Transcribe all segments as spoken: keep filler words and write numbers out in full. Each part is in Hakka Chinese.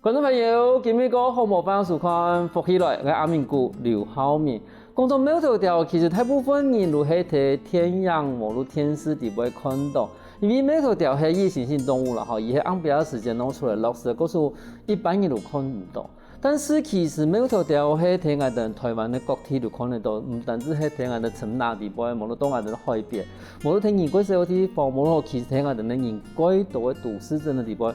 觀眾朋友，今晡日个好無歡迎收看《福氣來》，𠊎阿明哥劉浩明。講到苗條調，其實大部分人都係在電影無論電視底背看到，因為苗條調係野生性動物啦吼，佢係暗晡个時間弄出來，落時个故事一般人都看毋到。但是其實苗條調係在𠊎等台灣个各地都看得到，毋單止係在𠊎等城內底背，無論到𠊎等个海邊，無論在人蓋少个地方，無論其實在𠊎等个人蓋多个都市鎮个底背，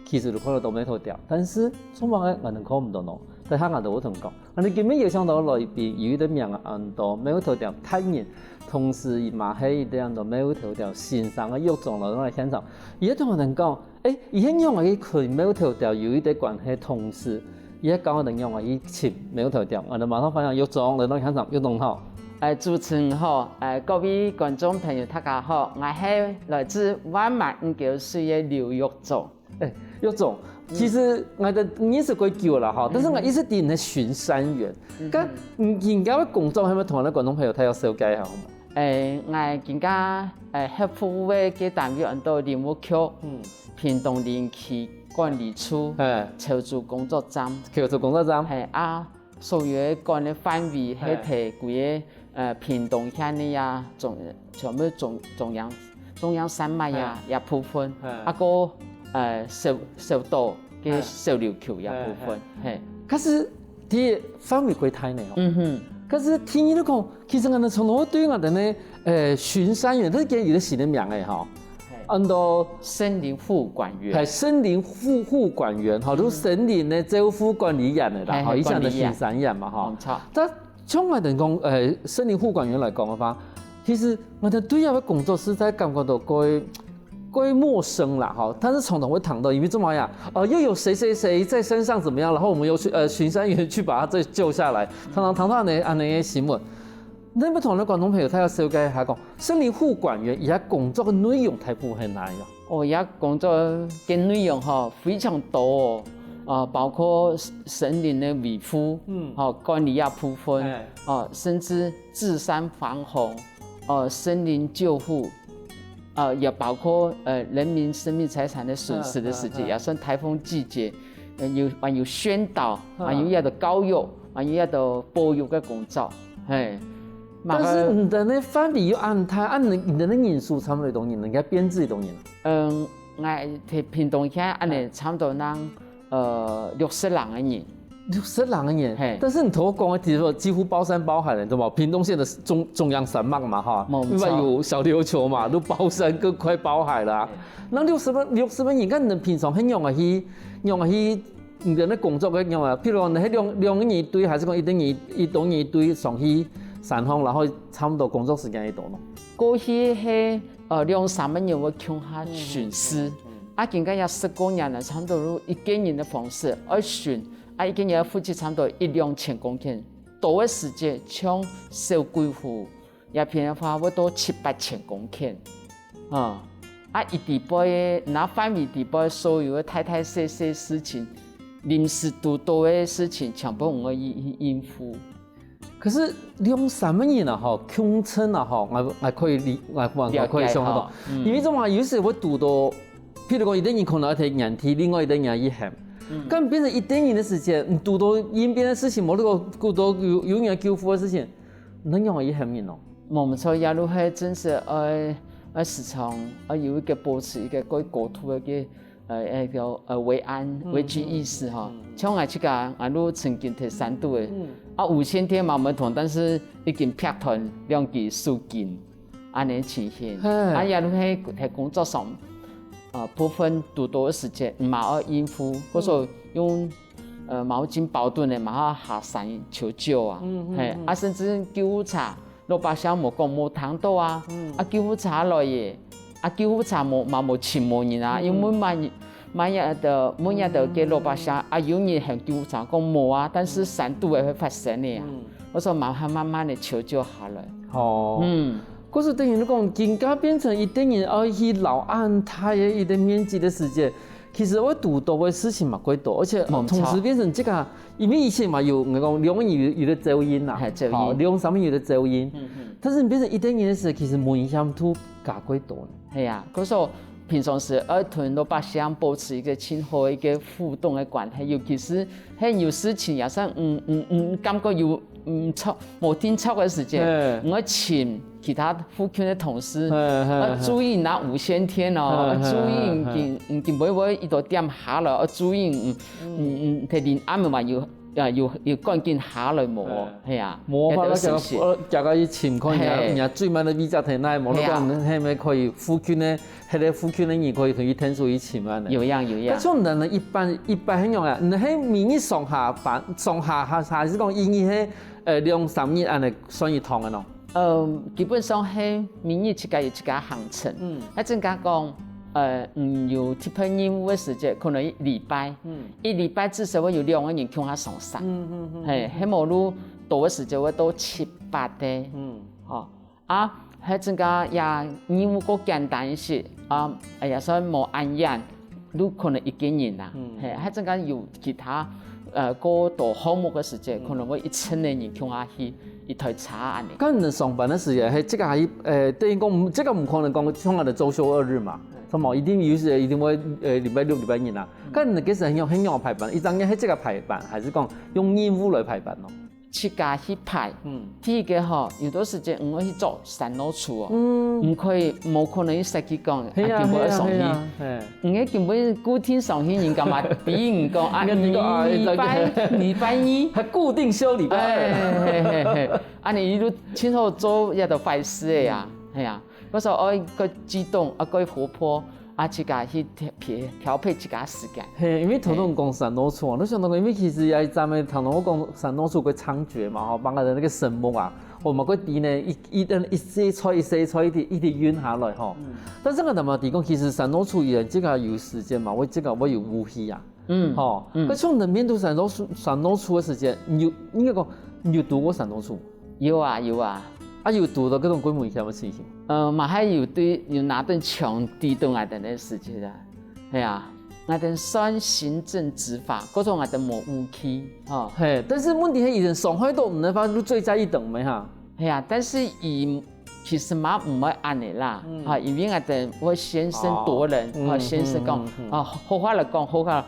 其實都看得到苗條調，但是做麼个𠊎等看毋到呢？等下𠊎等會同講。𠊎等今晡日邀請到來賓，有一個名安到苗條調達人，同時佢嘛係一個安到苗條調先生个玉總來到現場。佢同𠊎等講，誒，佢係仰仔去同苗條調有一個關係，同時佢係教𠊎等仰仔去尋苗條調。𠊎等馬上歡迎玉總來到現場，玉總好。誒，主持人好，誒，各位觀眾朋友，大家好，𠊎係來自灣仔五九水个劉玉總。 誒，玉總，其實𠊎等認識蓋久啦吼，但是𠊎一直知你係巡山員。該你今个工作係毋係同𠊎等觀眾朋友大家紹介一下好無？誒，𠊎今个誒，係服務个單位安到林務局屏東林區管理處，誒，潮州工作站。潮州工作站。係啊，所有个管个範圍係在歸个 呃，屏東縣个呀，中，全部中，中央，中央山脈呀，呀部分，啊，過，呃，小，小島个小琉球呀部分，嘿。可是，佢範圍蓋大呢吼。嗯哼。可是聽你講，其實𠊎等從頭對𠊎等呢，呃，巡山員，但是佢有一個新个名誒吼，安到森林護管員。係，森林護，護管員吼，就森林个照護管理員个啦，吼，以前个巡山員嘛吼。但 像𠊎等講，呃，森林護管員來講个話，其實𠊎等對這個工作實在感覺到蓋，蓋陌生啦，吼。但是常常會聽到，因為做麼个呀？呃，又有誰誰誰在山上怎麼樣，然後我們又去，呃，巡山員去把他再救下來，常常聽到恁樣，恁樣个新聞。你有無同𠊎等觀眾朋友大家紹介一下講，森林護管員佢个工作个內容大部分係哪一個？ 哦，這工作个內容吼，非常多哦，啊，包括森林个維護，嗯，吼，管理這部分，哦，甚至治山防洪，哦，森林救護，啊，也包括，呃，人民生命財產个損失个時節，也算颱風季節，呃，有，還有宣導，還有這兜教育，還有這兜保育个工作，嘿。但是你等个範圍又恁大，恁你，你等个人數差不多多人，人家編制多人啊？ 嗯，𠊎在屏東縣恁呢差不多能，呃，六十零个人。六十零个人，嘿。但是你頭先講个，其實幾乎包山包海了，對吧？屏東縣的中，中央山脈嘛，哈，無錯。因為有小琉球嘛，都包山跟快包海了啊。那六十个，六十个人，該你們平常係仰仔去，仰仔去，你等个工作个仰仔？譬如講，你係兩，兩个人一隊，還是講一个人，一个人一隊上去山上，然後差不多工作時間幾多呢？過去係 呃，兩三个人會共下巡視。啊，今个也十過年了，差不多用一个人个方式愛巡，啊，一个人愛負責差不多一兩千公頃，多个時節像小鬼湖這片个話，會到七八千公頃。啊，啊，佢底背个，該範圍底背所有个大大細細事情，臨時堵到个事情，全部愛去，去應付。 可是兩三个人啊吼，共陣啊吼，𠊎，𠊎可以理，𠊎，𠊎可以想得到。了解吼，嗯。因為做麼个有時會堵到，譬如講，一个人可能愛在原地，另外一个人愛去喊。嗯。該變成一个人个時間，你堵到應變个事情，無，如果堵到有，有人救護个事情，你仰仔去喊人哦？無錯，也就係真實，呃，呃，時常，呃，有一個保持一個高，高度个一個 呃，那個，呃，維安、危機意識吼。像𠊎自家，𠊎就曾經在山肚个，啊，五線電嘛無通，但是已經劈斷兩支手筋，恁呢情形。嘿。啊，也就係在工作上，呃，部分堵到个時節，嘛愛應付，或者用，呃，毛巾包等个，嘛愛下山求救啊。嘿，啊，甚至救護車 老百姓無講無聽到啊，啊，救護車來耶，啊，救護車無，嘛無尋無人啊，因為問，問這兜，問這兜个老百姓，啊，有人喊救護車，講無啊，但是山肚个會發生个啊。𠊎說慢慢慢慢个求救下來。哦。嗯。故所等於你講，今个變成一个人愛去摎恁大个一个面積个時間， 其實會堵到个事情嘛蓋多，而且，呃，無錯。同時變成這個，因為以前嘛有，𠊎講兩个人有，有个照應啦，嘿，照應。吼，兩三个人有个照應。嗯，嗯。但是你變成一个人个時，其實危險度加蓋多呢。係啊，故所平常時愛同老百姓保持一個盡好个一個互動个關係，尤其是係有事情，也算嗯嗯嗯，感覺有嗯著無定著个時節，嘿。你愛尋其他附近个同事，嘿嘿嘿。愛注意若五線電哦，嘿嘿愛注意嘿嘿。你今你今晡日會一到點下來，愛注意嗯嗯嗯，佢臨暗个嘛有啊有有趕緊下來無？嘿。係啊，無法度行行。行到去尋看人家，嘿。人家最慢个位置在哪，無你講，嘿啊。係毋係可以附近个 該附近个人可以同佢𢯭手一起嘛呢？有影有影。該像你呢，一般一般係仰啊？你係每日上下班，上下下還係講一日係呃兩三日恁呢算一趟个喏？呃，基本上係每日自家有自家行程。嗯。該真个講，呃，嗯，有特別任務个時節，可能一禮拜，嗯。一禮拜至少會有兩個人共下上山。嗯嗯嗯。嘿，係無就多个時節會到七八個。嗯。哦， 啊，該陣个也任務較簡單一些，啊，也算無恁遠，就可能一個人啦。嗯。嘿，該陣个有其他，呃，較多項目个時節，嗯。可能會一陣个人共下去，一台車恁呢。該你上班个時間，係自家還，呃，等於講，自家毋可能講像𠊎兜週休二日嘛，嗯。係無？一定有時一定會，呃，禮拜六、禮拜日啊。嗯。該你該時係仰係仰排班？一整日係自家排班，還係講用任務來排班呢？ 自家去排。嗯。第一個吼，有段時間你愛去做山老鼠哦，嗯。你可以無可能去設計講，係啊，啊，今晡日上去，係啊，係。你个今晡日固定上去，人家嘛逼你講啊，人家講啊，禮拜，禮拜二，還固定休禮拜二。哎，嘿嘿嘿，啊，你就盡好做這个壞事个呀，嗯。係啊，有時候愛較激動，啊，較活潑， 啊，自家去調配調配自家時間。嘿，因為頭先講山老鼠啊，嘿。你想到講，因為其實有一站个，頭先我講山老鼠个猖獗嘛，吼，幫佢个那個神木啊，我們會地呢，一一一細撮一細撮一直一直運下來吼。嗯。但是𠊎頭先提講，其實山老鼠佢自家有時間嘛，會自家會有武器啊。嗯。吼，嗯。該像你面對山老鼠山老鼠个時間，你有應該講你有堵過山老鼠？ 有啊，有啊。啊，有堵到該種規模以下个情形？呃，嘛還有對，有拿等槍抵到𠊎兜个時節啊。係啊，𠊎兜算行政執法，故所𠊎兜無武器，吼。嘿，但是問題係，佢傷害到你个話，就罪加一等咩哈？係啊，但是佢其實嘛毋會恁呢啦，嗯。哈，因為𠊎兜會先聲奪人，哦。哈，嗯，先聲講，嗯，嗯，嗯。啊，好話來講，好話，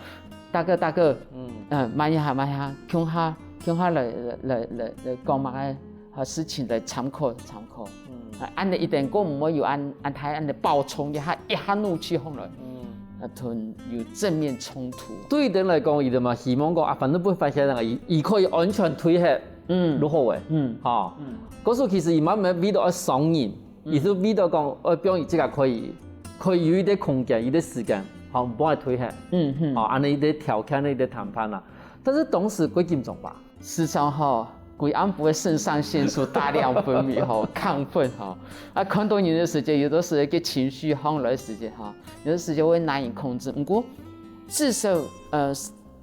大哥，大哥，嗯。呃，慢一下，慢一下，共下，共下來，來，來，來講麼个 啊，事情來參考參考。嗯。啊，恁呢一定過毋會有恁恁大恁呢爆衝，一下一下怒氣上來，嗯。啊，同有正面衝突。對佢等來講，佢等嘛希望講啊，反正分發現人啊，佢佢可以安全退去，嗯。就好誒。嗯。吼。嗯。故所其實佢嘛毋係為著愛傷人，嗯。佢係為著講，呃，放佢自家可以可以有一個空間，一個時間，吼，毋好退去。嗯哼。吼，恁呢一個條件，一個談判啊。但是當時幾緊張吧？ 時常吼，歸暗晡个腎上腺素大量分泌吼，亢奮吼。啊，看到人个時節，有个時節个情緒上來个時節吼，有个時節會難以控制。毋過，至少，呃，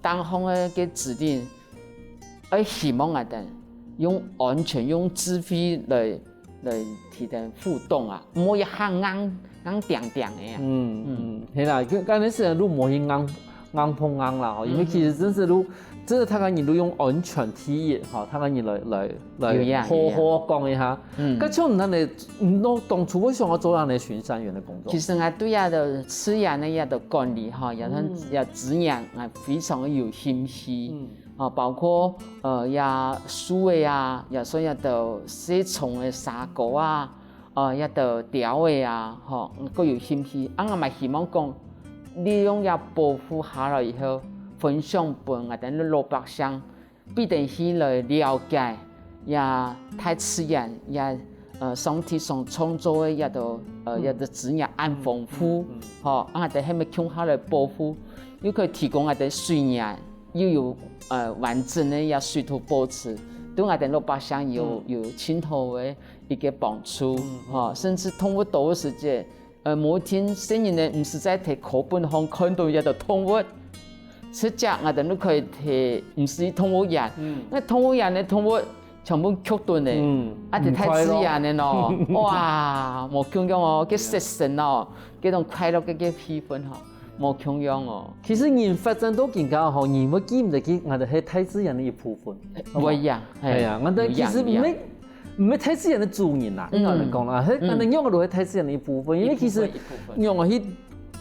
當下个个指令，愛希望𠊎兜用安全、用智慧來 來同佢等互動啊，毋好一下硬硬頂頂个啊。嗯，嗯，係啦，就剛開始就無去硬硬碰硬啦吼，因為其實真係就真係大家人就用安全第一吼，大家人來來來有影好好講一下。有影。嗯。該像你呢，你當初為什麼要做恁呢巡山員的工作？其實𠊎對這个自然个這个管理吼，也算也自然，𠊎非常有興趣。嗯。 啊，包括呃，這樹仔啊，也算這兜細蟲仔、蛇哥啊，呃，這兜鳥仔啊，吼，嗯，較有興趣。啊，𠊎嘛希望講，利用這保護下來以後，分享分𠊎兜老百姓，必定去來了解這大自然，這呃，上帝所創造个這兜呃，這兜資源恁豐富，吼，啊，𠊎兜係毋係共下來保護，又可以提供𠊎兜水源， 又有呃完整个這水土保持，對𠊎兜老百姓有有盡好个一個幫助，吼，甚至動物多个時節，呃，無一定細人仔毋使再在課本項看到這兜動物，直接𠊎兜就可以去，毋使去動物園，該動物園个動物全部畜頓个，啊，在大自然个喏，哇，無共樣哦，該色神哦，該種快樂个个氣氛吼。 無共樣哦。其實人發展到今下吼，人會記毋得去，𠊎兜係大自然个一部分。會啊，係啊，𠊎兜其實毋係毋係大自然个主人啦，應該來講啦，係𠊎兜仰仔都係大自然个一部分，因為其實仰仔去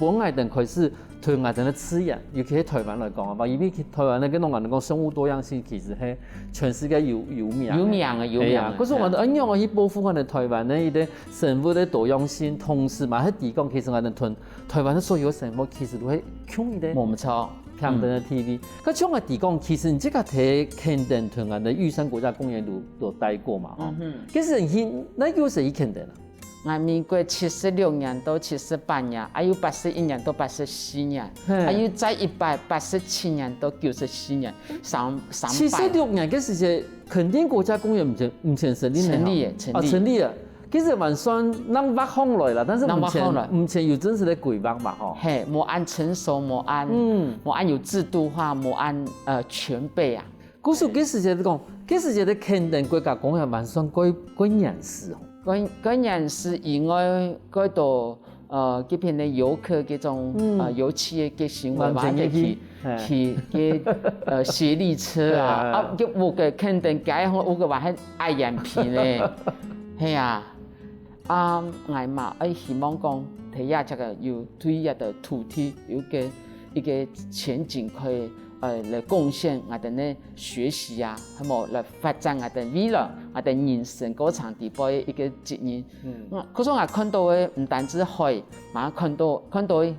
分𠊎兜開始對𠊎兜个自然，尤其係臺灣來講啊，因為臺灣个，𠊎兜講生物多樣性其實係全世界有，有名个。有名个，有名个。係啊，可是𠊎兜仰般去保護𠊎兜臺灣个一個生物个多樣性，同時嘛，係提供其實𠊎兜同臺灣个所有个生物其實都係共一個無錯。平等个地位。該像𠊎提供，其實你自家在墾丁同𠊎兜玉山國家公園都，都待過嘛，吼。其實你去，哪久時去墾丁啊？ 𠊎民國七十六年到七十八年，還有八十一年到八十四年，還有再一擺八十七年到九十四年，三，三擺。七十六年个時節，墾丁國家公園毋曾，毋曾成立呢，成立耶，成立。啊，成立啊。其實還算正畫好來啦，但是毋曾，正畫好來。毋曾有正式个規劃嘛，吼。係，無恁成熟，無恁，嗯。無恁有制度化，無恁，呃，全備啊。 故所該時節講，該時節个墾丁國家公園還算較，較原始哦。較，較原始以外，較多，呃，這片个遊客這種，嗯。呃，遊憩个行為嘛，還去，去，去，呃，協力車啊，啊，就有个墾丁街吼，有个還係愛眼皮呢。係啊， 啊，𠊎嘛愛希望講，大家這個有對這個土地有個，一個前景可以，呃，來貢獻𠊎兜个學習啊，還有來發展𠊎兜未來𠊎兜人生過程底背个一個責任。嗯。嗯，可是𠊎看到个毋單止海，嘛看到，看到也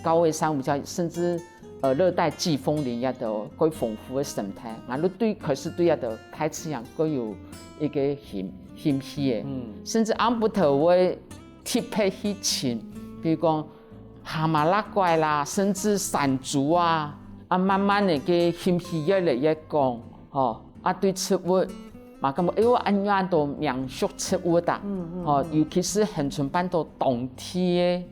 高位珊瑚礁，甚至，呃，熱帶季風林這兜較豐富个生態。𠊎兜對，開始對這兜大自然較有一個興，興趣个。嗯。甚至暗晡頭會 特別去尋，比如講蛤蟆、辣怪啦，甚至山豬啊，啊，慢慢个个興趣越來越廣，吼，啊，對植物嘛感覺，哎喲，恁樣都命熟植物啊，吼，尤其是恆春半島當地个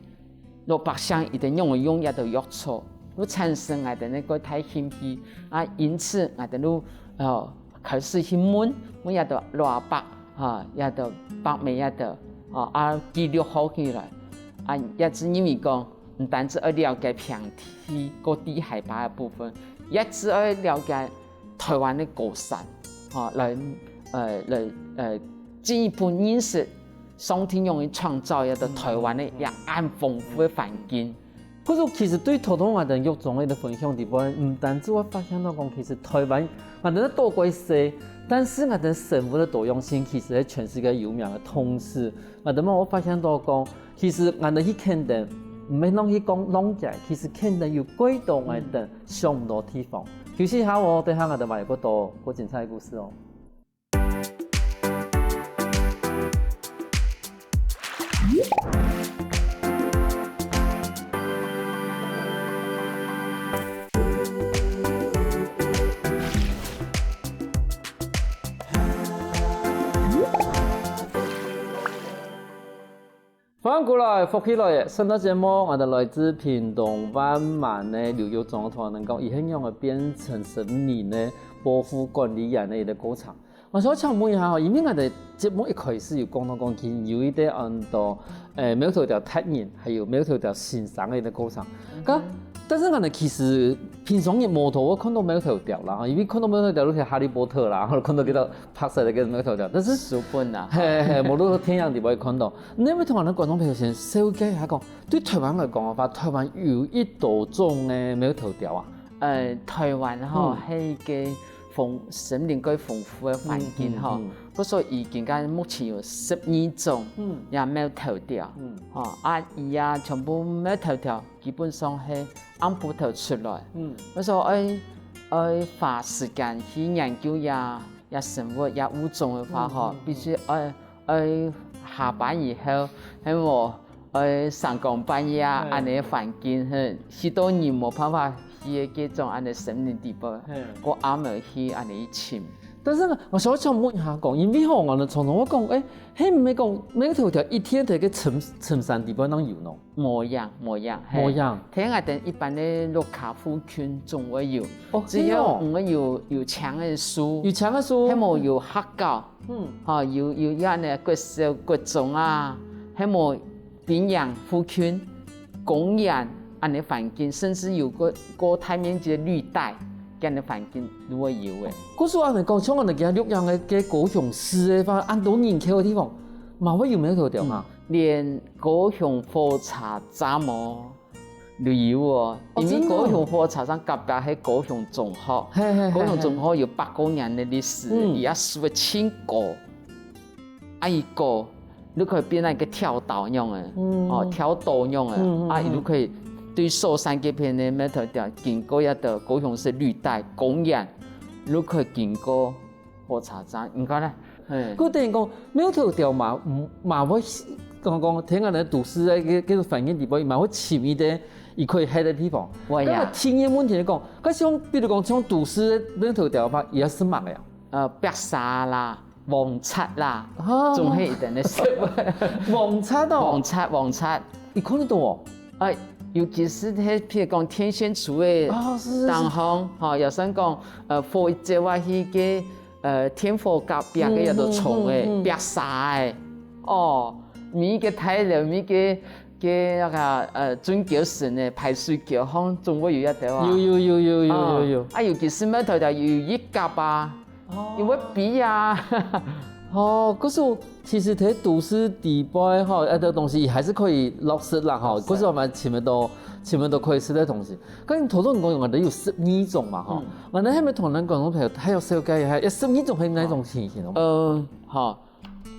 老百姓一定用用這兜藥草，就產生𠊎兜个个大興趣啊，因此𠊎兜就，哦， 開始去問，問這兜老阿伯，哈，這兜伯姆這兜，哦，啊，記錄好起來。啊，也係因為講，毋單止愛了解平地、高低海拔个部分，也係愛了解臺灣个高山，哈，來，呃，來，呃，進一步認識上帝用个創造這兜臺灣个這恁豐富个環境。 可是其實對頭頭𠊎兜玉中个分享底背，毋單止會發現到講，其實臺灣𠊎兜个島蓋細，但是𠊎兜生物个多樣性其實係全世界有名个。同時，𠊎兜嘛會發現到講，其實𠊎兜去墾丁，毋係講去講浪街，其實墾丁有幾多𠊎兜想毋到地方。休息一下哦，等下𠊎兜還有更多更精彩个故事哦。 歡迎過來，福氣來了！上段節目，𠊎兜來自屏東萬巒个劉玉中同𠊎兜講，佢係仰般變成森林个保護管理員个一個過程。𠊎想請問一下吼，因為𠊎兜節目一開始有講到講，其實有一個恁多，誒，苗頭條達人，還有苗頭條先生个一個過程。該，但是𠊎兜其實平常日無多會看到苗頭條啦，因為看到苗頭條就係哈利波特啦，看到幾多 白色个苗頭條，但是書本啊。係，係，無論電影裡背看到。你會同𠊎兜觀眾朋友先紹介一下講，對臺灣來講个話，臺灣有幾多種个苗頭條啊？呃，臺灣吼，嗯。係一個豐，森林蓋豐富个環境吼，嗯，嗯，嗯。故所以今个目前有十二種，嗯。這苗頭條。嗯。吼，啊，佢啊，全部苗頭條基本上係暗晡頭出來。嗯。故所愛，愛花時間去研究這 這生物、這物種个話吼，嗯，嗯，嗯。必須愛，愛下班以後，還無愛三更半夜啊，嗯。恁呢个環境，嘿，許多人無辦法去个這種恁呢森林底背，嗯。過暗晡去恁呢去尋。但是呢，𠊎想，想問一下講，因為吼，𠊎兜常常會講，誒，係毋係講苗頭條一定在該深，深山底背正有喏？ 無樣，無樣，嘿。無樣。在𠊎兜一般个屋下附近總會有，哦，只要係哦。毋會有，有青个樹，有青个樹。係無有黑膠，嗯。吼，有，有恁呢國小、國中啊，係無兵營附近、公園恁呢環境，甚至有個，個大面積个綠帶，恁呢環境都會有个。故所恁呢講，像𠊎兜今日錄影个，个高雄市个話，恁多人口个地方，嘛會有苗頭條嘛？嗯。 連高雄火車站哦，旅遊哦，因為高雄火車站隔壁係高雄中學，高雄中學有百過年个歷史，佢也樹个盡高，啊佢高，你可以變成一個跳島樣个，哦，跳島樣个，啊，你可以對壽山該片个木頭條經過一個高雄市綠帶公園，你可以經過火車站，你看呢？ 嘿。佢等於講，木頭條嘛，嘛會，講講，聽人都市个該該環境底背，嘛會尋一個佢可以歇个地方。會啊。該個天然問題來講，該像比如講像都市个木頭條嘛，也係麼个啊？呃，壁沙啦，黃漆啦，總係一定个色。黃漆哦。黃漆，黃漆。你看得到哦？哎，尤其是該譬如講天線柱个哦，是是是。當中，吼，有時講，呃，火一接啊，去个 呃，電火隔壁个也都重个，嗯嗯嗯嗯。壁沙个，哦，每個大樓，每個个那個呃準橋身个排水橋項，總會有一條啊。有有有有有有有。啊，尤其係木頭條有一格啊，哦。因為比啊。哦，可是其實在都市底背吼，呃，个東西還是可以落實啦吼。是。可是我們全部都全部都可以食个東西。剛才頭先講有个有十二種嘛吼，嗯。那還沒同人講，還有還有紹介一下，十二種係哪種情形哦？呃，好，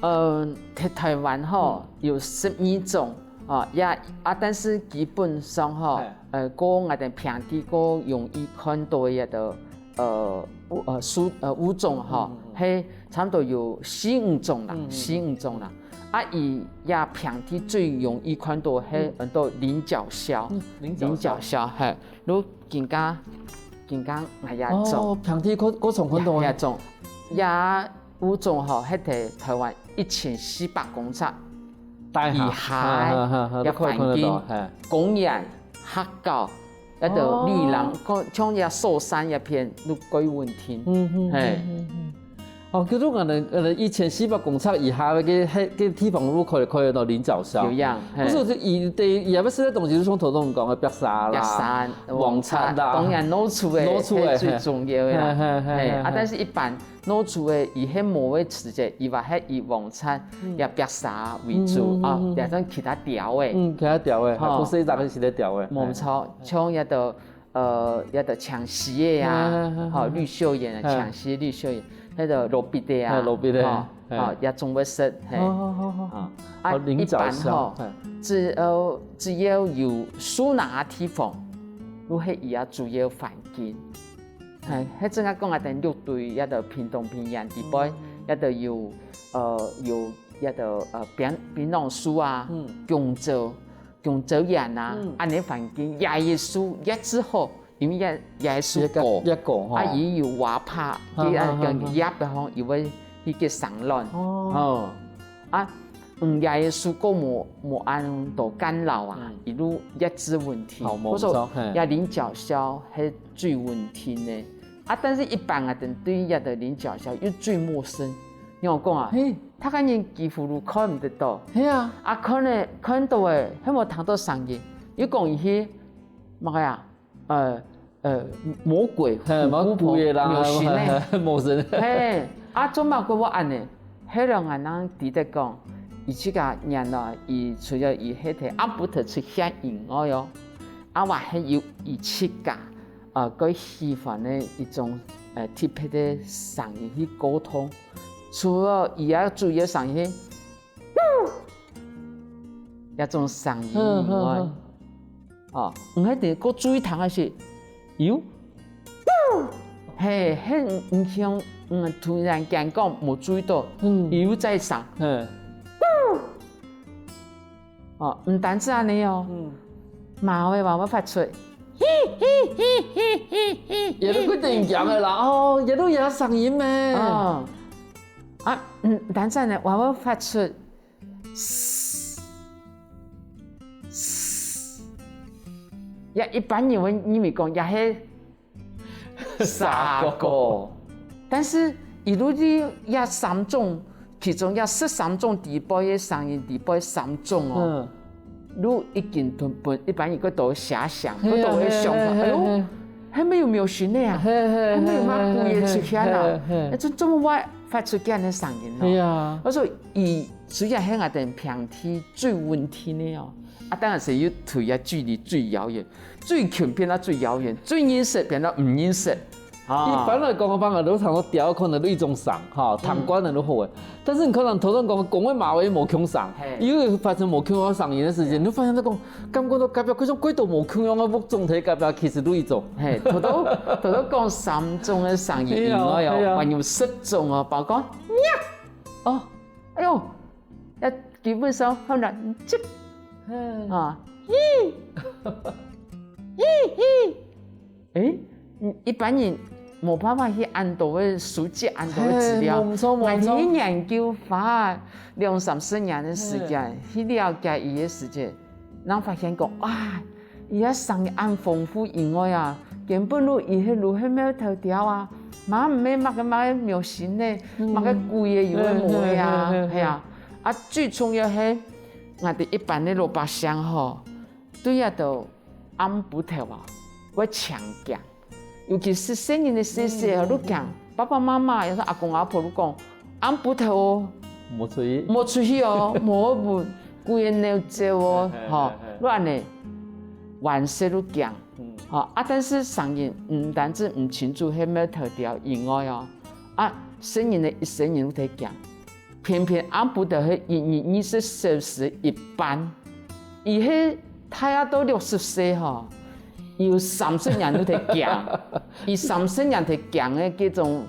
呃，在台灣吼，嗯。有十二種啊，也啊，但是基本上吼，哎。呃，个𠊎等平地个容易看到个个呃物呃樹呃物種吼，嗯嗯嗯。係差不多有四五種啦，嗯嗯嗯。四五種啦。啊，佢也平地最容易看到係嗯。很多菱角鴞，嗯，菱角鴞。菱角鴞，嘿，你更加更加𠊎也種。哦，平地个个種看到啊。也種，也有種吼，係在台灣一千四百公尺大下，以下个環境，公園、學校，該个綠林，哦。像這壽山這片，都蓋穩定。嗯嗯，嘿。嗯嗯嗯。哦，叫做可能可能一千四百公尺以下个个个地方，都可以看得到菱角鴞。有影，嘿。不是，就佢个佢个食个東西，就像頭先講个壁沙啦、壁沙、黃漆啦，當然老鼠个，老鼠个，係最重要个啦。嘿嘿嘿嘿，嘿，啊，但是一般 老鼠个，佢係無會直接，佢話係以黃漆也壁沙為主啊，嗯嗯嗯嗯。加上其他鳥个。嗯，其他鳥个，吼。不是一隻係其他鳥个。無錯，像一个呃，一个青絲个啊，嗯嗯嗯嗯。吼，綠繡眼啊，嗯。青絲綠繡眼，該个羅比个啊，嗯，羅比个，吼，嗯。吼，也總會食，嘿。好好好好。啊，啊，哦，菱角鴞，一般吼，嗯。只要只要有樹林个地方，就係佢个主要環境。 嘿，該陣啊講啊，等六堆，也就屏東平原底背，嗯。也就有呃有也就呃檳檳榔樹啊，嗯。弓蕉弓蕉園啊，嗯。恁樣環境，椰仔樹也之好，因為椰椰仔樹高，也高吼。啊，佢有花帕，哈哈哈哈。佢啊跟葉个吼，佢會去結生卵。哦。哦，啊，嗯，椰仔樹高無無恁多干擾啊，嗯。一路也之穩定。好，無錯，我說嘿。也菱角鴞係最穩定个。 啊，但是一般啊，等對這个菱角鴞又最陌生。你有講啊，嘿。大家人幾乎都看毋得到。係啊。啊，可能看到个，還無聽到聲音，又講一些，麼个啊，呃呃，魔鬼，嘿，魔鬼个啦，有形个。魔神。嘿，啊，做麼个會恁呢？ 係了，𠊎正知得講，佢自家原來佢除了佢係在暗晡頭出現以外哦，啊，還係有佢自家呃，佢喜歡个一種呃特別个聲音去溝通。除了佢也注意个聲音，這種聲音以外，嗯嗯嗯。 哦，毋係个，个注意聽个係，有，嘿，係毋像，嗯，突然間講無注意到，嗯。有在聲。嗯。哦，毋單止恁呢哦，嗯。貓个話會發出，也都決定講个啦，哦，也都有聲音咩？哦，啊，嗯，毋單止恁呢，話會發出 也一般人會認為講也係蛇哥。但是佢就係這三種，其中這十三種底背个聲音底背三種哦，嗯。就已經分一般人較多遐想，較多个想法，哎喲，還沒有沒有形个啊，還沒有麼个鬼仔出現啊，哎，這這麼會發出這樣个聲音哦。係啊。我說佢 雖然係𠊎兜平地最穩定个哦，啊，當然係又對這距離最遙遠，最近變到最遙遠，最認識變到毋認識。啊。一般來講个話，都常常鳥可能都一種聲，哈，聽慣了都好个。但是你可能頭先講講个馬尾無共聲，嘿。又會發生無共樣个聲音个時間，嘿。你發現到講，感覺到隔壁，好像幾多無共樣个物種在隔壁，其實都一種。嘿，頭頭，頭頭講三種个聲音以外哦，嘿啊，嘿啊。還有十種哦，包括，哦，哎喲， 要基本上很難接。嗯。啊，咦，咦，咦，誒，嗯，一般人無辦法去恁多个收集恁多个資料。嘿，無錯，無錯。𠊎去研究花兩三十年个時間，嘿。去了解佢个時間，正發現講，哇， 佢个聲音恁豐富以外啊，根本就佢係就係貓頭鳥啊，嘛毋係麼个麼个貓頭鷹呢，嗯。麼个鬼个有个無个啊，嗯，嗯，嗯，嗯。係啊。啊，最重要係，𠊎兜一般个老百姓吼，對這兜暗晡頭啊，會強驚。 尤其係細人仔細細吼，嗯。就驚，爸爸媽媽，也係阿公阿婆就講，暗晡頭哦，莫出去。莫出去哦，莫分鬼仔咬走哦，嘿，嘿，吼，嘿，嘿。就恁呢，還細就驚。嗯。吼，啊，但是聲音毋單止毋清楚係貓頭鳥以外哦，啊，細人仔一細人就驚。 偏偏暗晡頭係一日二十四小時一半，佢係大啊到六十歲吼，有三十年就在驚，佢三十年在驚个這種，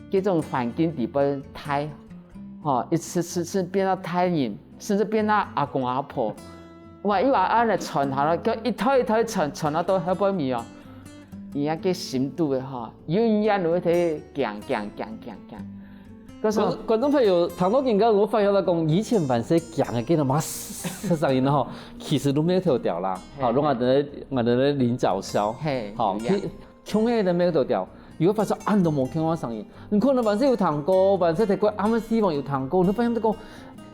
這種環境底背大，吼，一次次次變到大人，甚至變到阿公阿婆。 哇，又話恁樣傳下來，佢一代一代傳，傳到到後背尾哦，佢个心肚个吼，永遠會在驚驚驚驚驚。可是觀，觀眾朋友，聽到今个，𠊎發現到講，以前還細驚个，見到嘛，聲音吼，其實就貓頭鳥啦，嘿，吼，就𠊎兜个，𠊎兜个領角鴞，嘿，吼，有影。其， 共下个貓頭鳥，又會發出恁多無共个聲音。你可能還細有聽過，還細在該暗个地方有聽過，你發現到講，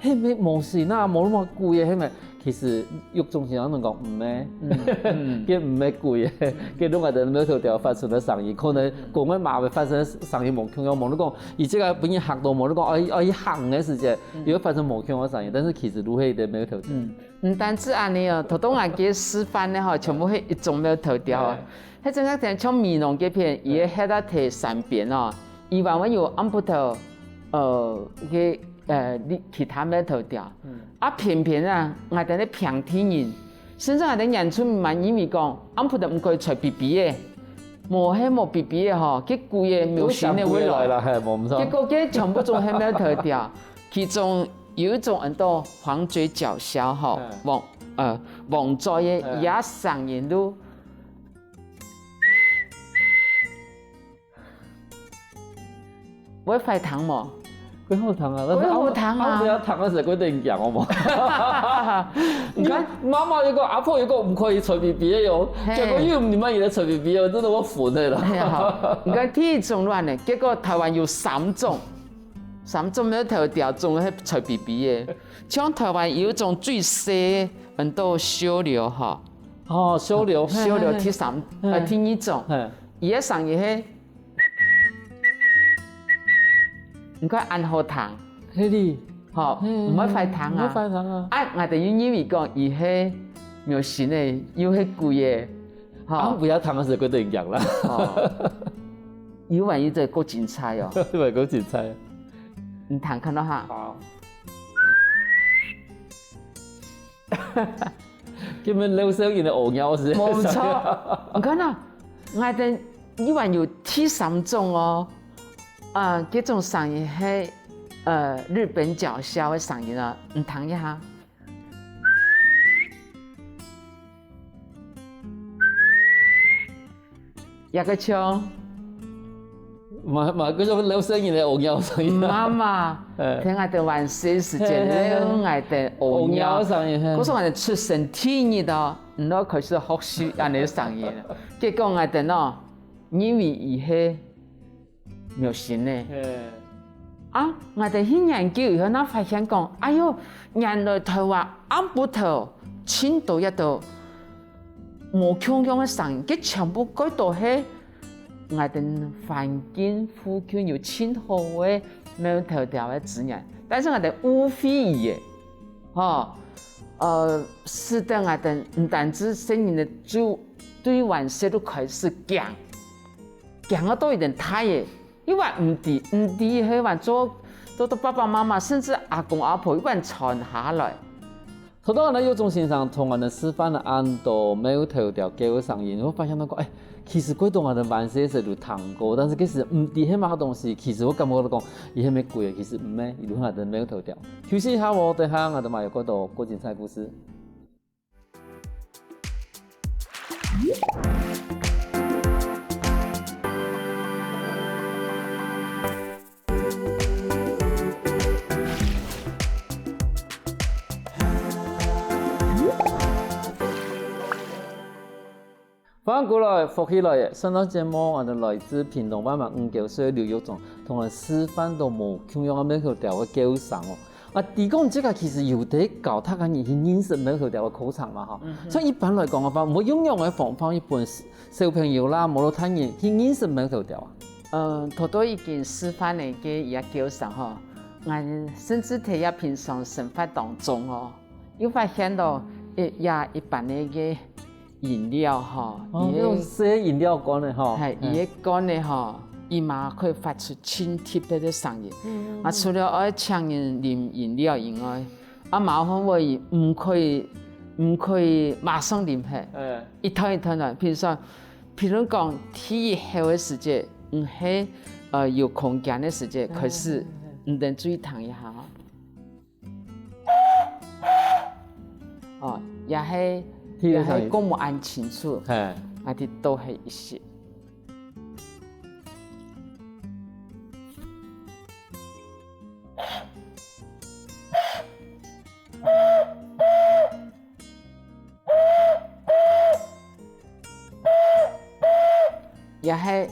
係無，無聲啊，無麼个鬼个，係無？其實玉忠先生講，毋係，嗯，嗯。該毋係鬼个，該就𠊎兜貓頭鳥發出个聲音，可能講个馬尾發出个聲音無共樣，無你講，佢這个分人嚇到，無你講，愛，愛去行个時節，嗯。又會發出無共个聲音，但是其實就係一隻貓頭鳥。嗯。 毋單止恁樣哦，頭頭𠊎个示範呢吼，全部係一種貓頭鳥哦。嘿。該陣仔像美濃該片，佢个歇到在山邊哦，佢還會有暗晡頭，呃，該，呃，其他貓頭鳥。嗯。啊，偏偏啊，𠊎兜个平地人，甚至𠊎兜原住民嘛認為講，暗晡頭毋可以吹嗶嗶仔，無係無嗶嗶仔吼，該鬼仔、貓頭鷹仔會來。都想不會來了，嘿，無錯。結果該全部總係貓頭鳥，其中 有一種安到黃嘴角鴞吼，嗯。黃，呃，黃嘴个，嗯。佢个聲音就，會壞聽無？會好聽啊，但是會好聽啊。啊，啊，不要聽个時候會得人講，好無？你看，媽媽有講，阿婆有講，毋可以吹嗶嗶个喲，嘿。結果又毋係佢个吹嗶嗶个，真的會煩个啦。哎呀，好，你看第一種亂个，結果台灣有三種。 三種貓頭鳥總係吹嗶嗶个，像台灣有一種最細，安到鵂鶹吼。哦，鵂鶹，嘿，鵂鶹第三，嘿，嘿。呃，第二種，嘿。佢个聲音係，你看恁好聽。係哩。吼，嘿，毋會壞聽啊。毋會壞聽啊。啊，𠊎兜又認為講，佢係貓頭鷹个，又係鬼个，吼。啊，不要聽个時候，佢得人講啦。吼。 有還有一隻夠精彩哦。有還夠精彩。你聽看到哈？好。根本老少人个屙尿是。無錯，你看啊，𠊎兜有還有第三種哦，啊，這種聲音係，呃，日本角鴞个聲音啊，你聽一下。 這个像。嘛，嘛，該種老少人个屙尿聲音。媽媽，哎。聽𠊎兜還細時節，嘿，嘿，嘿。老𠊎兜屙尿。屙尿聲音，嘿。故所𠊎兜出生第一日哦，毋就開始學習恁樣聲音了。結果𠊎兜哦，認為佢係 貓頭鷹呢。嘿。啊，𠊎兜去研究以後，正發現講，哎喲，原來台灣暗晡頭盡多一兜無共樣个聲音，該全部蓋多係𠊎兜環境附近有盡好个貓頭鳥个資源，但是𠊎兜誤會佢个，吼。呃，使得𠊎兜毋單止細人仔就對玩色就開始驚，驚到都有點大个，又還毋知，毋知係還做，做到爸爸媽媽，甚至阿公阿婆又還傳下來。頭到呢，有種先生同𠊎兜示範了恁多貓頭鳥叫个聲音，會發現到講，哎，其實過多𠊎兜還細時就聽過，但是其實毋知係麼个東西，其實會感覺到講，佢係乜鬼，其實毋係，佢就係𠊎兜貓頭鳥。休息一下哦，等下𠊎兜嘛有過多過精彩故事。 歡迎過來，福氣來了！上段節目，𠊎兜來自屏東萬巒五溝社个劉玉忠，同𠊎示範到無共樣个貓頭鳥个叫聲哦。啊，佢講這個其實有得教大家人去認識貓頭鳥个課程嘛，吼。所以一般來講个話，會用仰般个方法，一般小朋友啦，無論大人去認識貓頭鳥啊？嗯，頭頭已經示範了个佢个叫聲吼，𠊎甚至在佢平常生活當中哦，有發現到，誒，佢一般个个 飲料吼，哦，佢个，該種細飲料罐个吼。係，佢个罐个吼，佢嘛可以發出盡特別个聲音。啊，除了愛請人啉飲料以外，啊，嘛會毋可以，毋可以馬上啉忒，一段一段來。譬如說，譬如講，第一口个時節，毋係，呃，有空間个時節，開始，你等注意聽一下吼。 哦，也係，也係講無恁清楚，係，啊，佢都係一息。 也係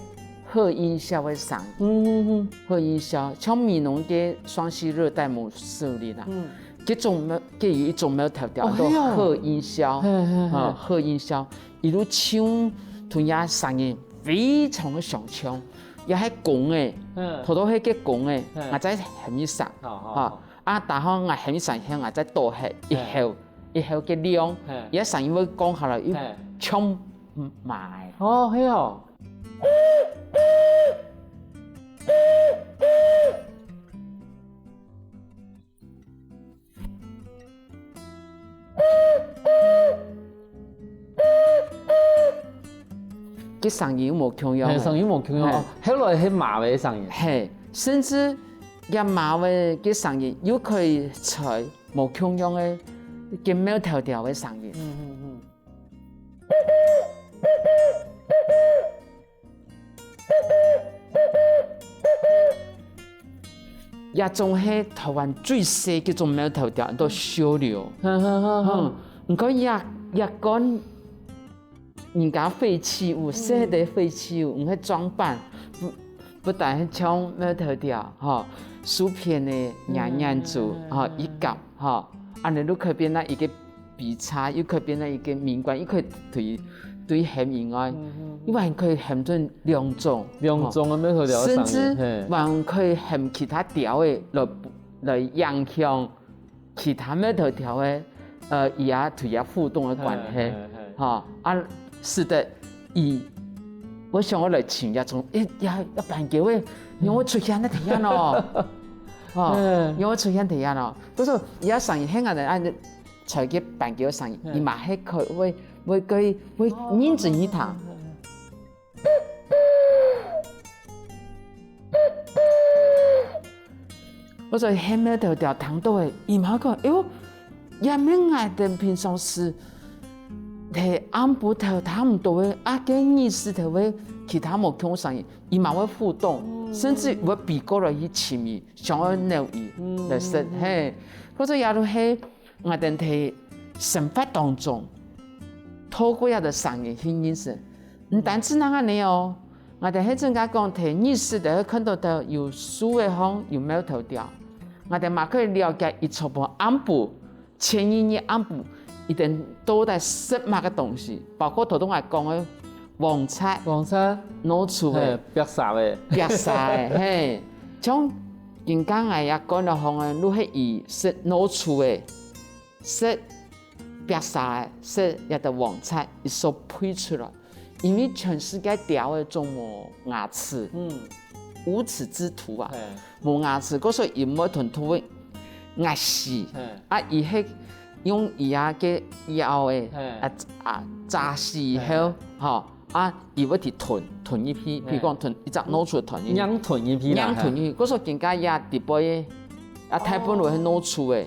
好音效个聲音。嗯嗯嗯。好音效，像美濃个雙溪熱帶母樹林啊，嗯，這種貓，這有一種貓頭鳥，哦，係哦，好音效，係係係，啊，好音效，一路唱，同佢个聲音非常个相像，也係公个，嗯，頭頭係个公个，嗯，𠊎再喊一聲，好好好，啊，打好𠊎喊一聲，喊𠊎再多喊一口，一口个量，佢个聲音會降下來，又像 嗯，買。哦，係哦。个聲音無共樣个。係，聲音無共樣哦。係。後來係貓个聲音。係，甚至這貓个个聲音又可以猜無共樣个个貓頭鳥个聲音。嗯嗯嗯。 這種係臺灣最細个種貓頭鳥，安到鵂鶹。嗯，你看這，這罐人家廢棄物，細个廢棄物，你看裝扮，不，不但像貓頭鳥，吼，薯片个軟軟子，吼，一角，吼，恁樣就可以變成一個 比賽，又可以變成一個名冠，又可以對，對喊以外，嗯嗯嗯，又還可以喊出兩種，兩種个貓頭鳥个聲音，甚至，嘿，還可以喊其他鳥仔來，來影響其他貓頭鳥个，呃，佢也同佢互動个關係，嘿嘿嘿，吼，啊，使得佢，𠊎想愛來尋這種，誒，這，這斑鳩仔，仰會出現在地下哦？吼，嗯，仰會出現地下哦？不過，佢个聲音很難的，啊， 在該斑鳩个聲音，嗯，佢嘛係可以會，會，可以會認真去聽。𠊎就喊貓頭鳥聽到个，佢嘛講，哎喲，也毋係𠊎兜平常時在暗晡頭聽毋到个，啊，該日時頭个其他無共聲音，佢嘛會互動，嗯，甚至會飛過來去尋佢，想愛咬佢，嗯，來食，嗯，嘿。或者也就係 𠊎兜在生活當中，透過這兜聲音去認識。毋單淨恁樣哦，𠊎兜係真个講，在日時就會看到有樹仔項有貓頭鳥，𠊎兜嘛可以了解佢昨晡暗晡、前一日暗晡，佢兜到底食麼个東西，包括頭先𠊎講个黃蚻、黃蚻、老鼠仔、嘿，壁蛇仔、壁蛇仔，嘿，像今下𠊎也講到講个，就係佢食老鼠仔。 食壁沙个色，也就黃漆，佢所配出來。因為全世界鳥个總無牙齒，嗯，無齒之徒啊，嘿，無牙齒，故所以毋會同動物咬死。嘿，啊，佢係用佢啊个咬个，嘿啊啊，扎死以後，吼，啊，佢會去吞吞入去，譬如講吞一隻老鼠吞入去，仰吞入去啦，仰吞入去，故所更加也特別个，啊，大部分係老鼠个，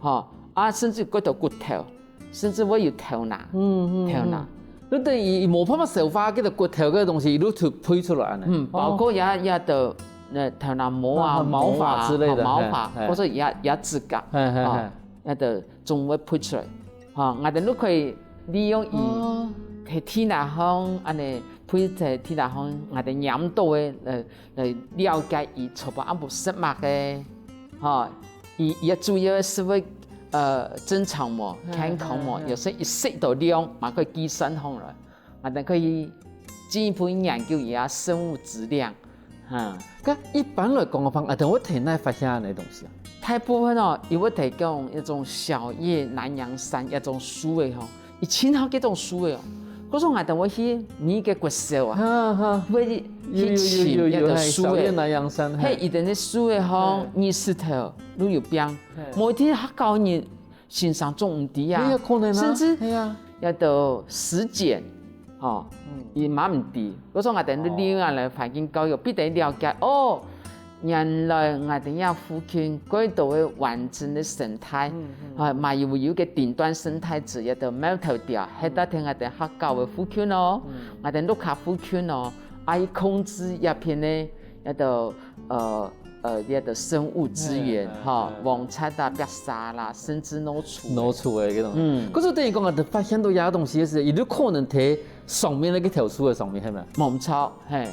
吼，啊，甚至骨頭骨頭，甚至會有頭那，嗯嗯，頭那。你等於無辦法消化，這個骨頭个東西一路就推出來呢。嗯，包括也也的，呃，頭那毛啊、啊毛髮毛髮之類的吼毛髮，嘿嘿或者也也指甲，嘿嘿嘿啊，也的總會推出來，哈，𠊎等都可以利用哦佢，在地那項，安尼推在地那項，𠊎等黏到个，呃，來了解佢頭擺暗晡食麼个，哈，佢佢主要係會，呃，正常無，嘿健康無，嘿嘿有時一食到量，嘛可以計算上來。 啊，等可以進一步研究一下生物質量。哈，該一般來講个話，啊，等會在哪發現个東西啊？大部分哦，佢會提供一種小葉南洋杉，一種樹个吼，佢盡好這種樹个哦。可是𠊎等會去每個國小啊，哈哈，會去尋一個樹个，小葉南洋杉，嘿，一等个樹个吼，你石頭都有病，某一天他教你先生種毋知啊，有可能啊，甚至係啊，也都時間，吼，也嘛毋知。我說𠊎等利用啊來環境教育，必定了解哦。原來𠊎等這附近蓋多个完整个生態，啊，嘛有有个頂端生態池，也都貓頭鳥，係在聽𠊎等學校个附近哦，𠊎等屋下附近哦，啊，去控制這片个，也都呃呃，這个生物資源，嗯哈，嗯黃漆啊、壁沙啦，甚至老鼠。老鼠个這種。嗯可是等於講啊，發現到這東西个時，佢就可能在上面那個條樹个上面，係咪？無錯，嘿，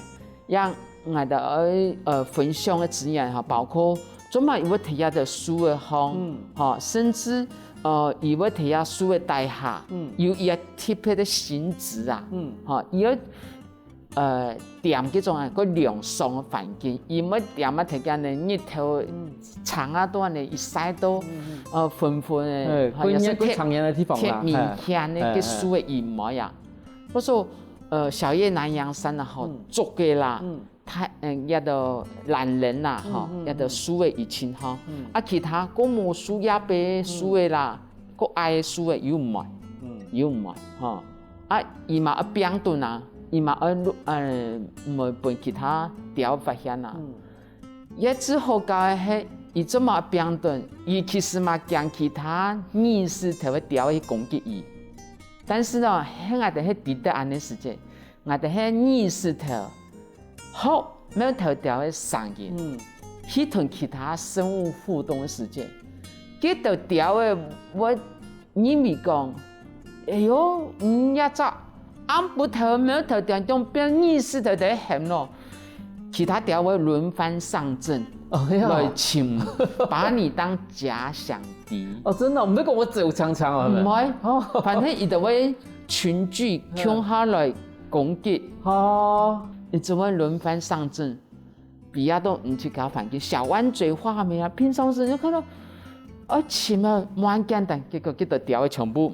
像𠊎等愛呃分享个資源哈，包括專門有會提下个樹个項，嗯哈，甚至呃有會提下樹个底下，嗯有一個特別个性質啊，嗯哈，有呃點這種啊，个涼爽个環境，因為點啊，特別呢日頭長啊短呢，一曬到呃昏昏哎，个，哈，也係過年過長年个地方啦，特明顯个个樹个陰霾啊。我說呃小葉南洋杉啊，吼，竹个啦，嗯它嗯，也都懶人啦，吼，也都樹个一群吼，啊其他个無樹葉个樹个啦，个矮个樹个有毋愛，嗯有毋愛，吼。啊，佢嘛愛平等啊，佢嘛愛呃，毋會分其他鳥發現啊。嗯也只好搞个係，佢做麼平等，佢其實嘛驚其他意識頭个鳥去攻擊佢。但是呢，係𠊎等係知得恁呢時節，𠊎等係意識頭，學貓頭鳥个聲音，嗯去同其他生物互動个時節，這兜鳥个會認為講，哎喲，你這隻暗晡頭貓頭鳥，仰變意識頭在喊咯。其他鳥會輪番上陣，哦，係啊來尋，把你當假想敵。哦，真的，毋係講𠊎走強強啊，毋會，哦反正佢就會群聚共下來攻擊，哦，佢就會輪番上陣。比較多毋去搞環境，小彎嘴畫眉啊，平常時就看到，啊，尋啊，無恁簡單，結果結果鳥个全部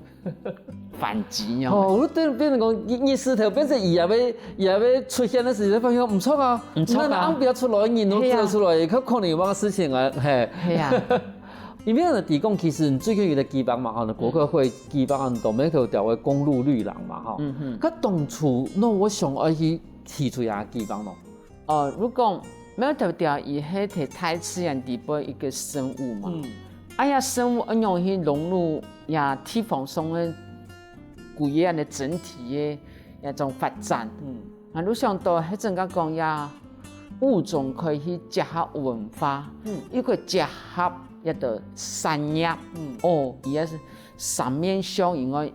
反擊哦。哦，我變變成講，意意識頭變成佢也會佢也會出現个時節，發現毋錯啊，毋錯啊那那不要出來，你都係啊做出來，可可能有麼个事情啊，嘿。係啊，因為呢，提供其實你最近有个地方嘛，哈，國科會地方很多，每个條个公路綠廊嘛，哈。嗯哼。佢當初，那我想愛去提出一个地方咯。哦，如果貓頭鳥佢係在大自然底背一个生物嘛，嗯哎呀，生物恁樣去融入呀地方上个古言个整體个一種發展，嗯啊，你想到迄陣个講呀，物種可以去結合文化，嗯又可以結合一个產業，嗯哦，也是三面效应个，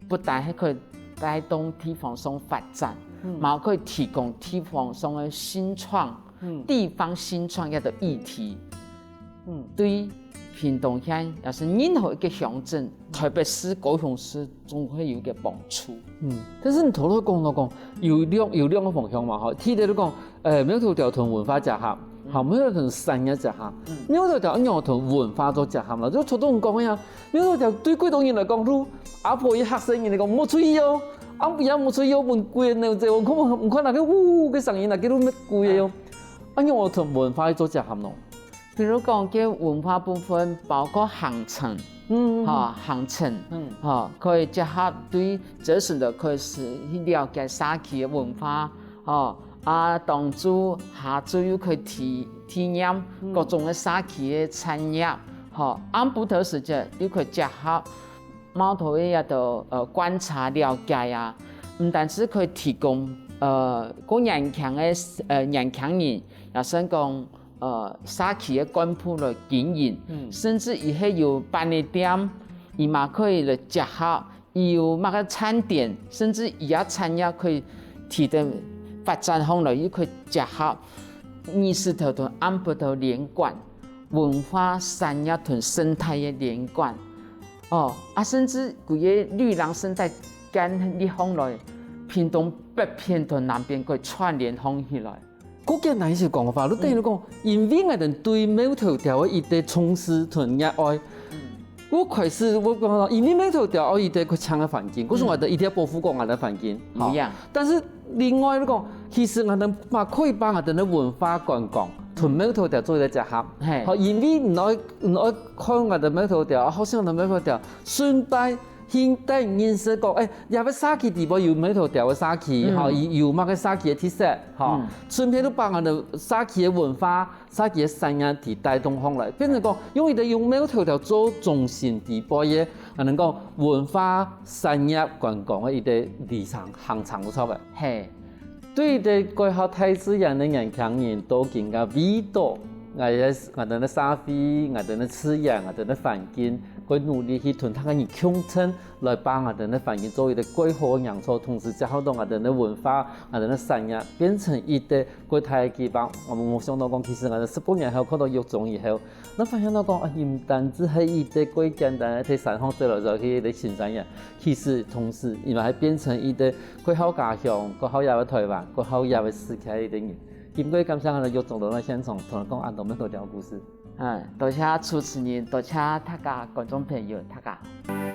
不但还可以带动地方上发展，嗯嘛可以提供地方上个新创、嗯地方新创业个议题，嗯对屏東縣，也係任何一個鄉鎮，台北市、高雄市，總會有一個幫助。嗯，但是你頭頭講到講，有兩有兩個方向嘛，吼，第一個就講，誒，苗頭條同文化結合，好，苗頭條同產業結合，苗頭條仰同文化做結合嘛，就頭頭講个呀，苗頭條對幾多人來講，就阿婆與學生人來講，無注意哦，阿婆也無注意哦，問貴个呢，這我看我看那個嗚个聲音，那個都乜貴个哦，啊，仰同文化做結合咯。 比如講，佢文化部分包括行程，嗯，吼，行程，嗯，吼，可以結合對這時的開始去了解社區个文化，吼，啊，當晝、下晝又可以體體驗各種个社區个產業，吼，暗晡頭時節又可以結合 貓頭鷹也都呃觀察了解啊，毋單止可以提供呃个年輕个呃年輕人，也算講呃社區个幹部來經營，甚至佢係有便利店，佢嘛可以來結合，佢有麼个餐點，甚至佢个產業可以提得發展項來，又可以結合日時頭同暗晡頭連貫，文化產業同生態个連貫。 哦，啊，甚至佢个綠廊生態建立項來，屏東北片同南片可以串聯項起來。過簡單一些講法，就等於講，因為𠊎兜對苗頭條个一個重視同熱愛，我開始我講到，因為苗頭條愛一個較靚个環境，故所𠊎兜一定愛保護好𠊎兜个環境。好，但是另外來講，其實𠊎兜嘛可以把𠊎兜个文化觀光同苗頭條做一個結合。係，好，因為你愛你愛看𠊎兜苗頭條，好像𠊎兜苗頭條，順帶 現代人認識講，誒，這個社區底背有苗頭條个社區，吼，有有麼个社區个特色，吼，順便都把𠊎兜社區个文化、社區个產業帶動項來，變成講用一個用苗頭條做中心底背个，啊，能講文化、產業、觀光个一個里程行程，有錯無？係。 對一個蓋好大自然个年輕人，到今个為著𠊎个𠊎兜个社會、𠊎兜个自然、𠊎兜个環境，蓋努力去同大家人共同來把𠊎兜个環境做一個蓋好个營造，同時結合到𠊎兜个文化、𠊎兜个產業，變成一個蓋大个基盤。𠊎無想到講，其實𠊎兜十八年後看到玉中以後， 那發現到講，啊，佢毋單止係一個蓋簡單个在山項走來走去个行山人，其實同時佢嘛還變成一個蓋好家鄉、蓋好這個台灣、蓋好這個世界个人。今晡日感謝𠊎兜玉中來到現場，同𠊎講恁多苗頭條个故事。嗯，多謝主持人，多謝大家觀眾朋友，大家。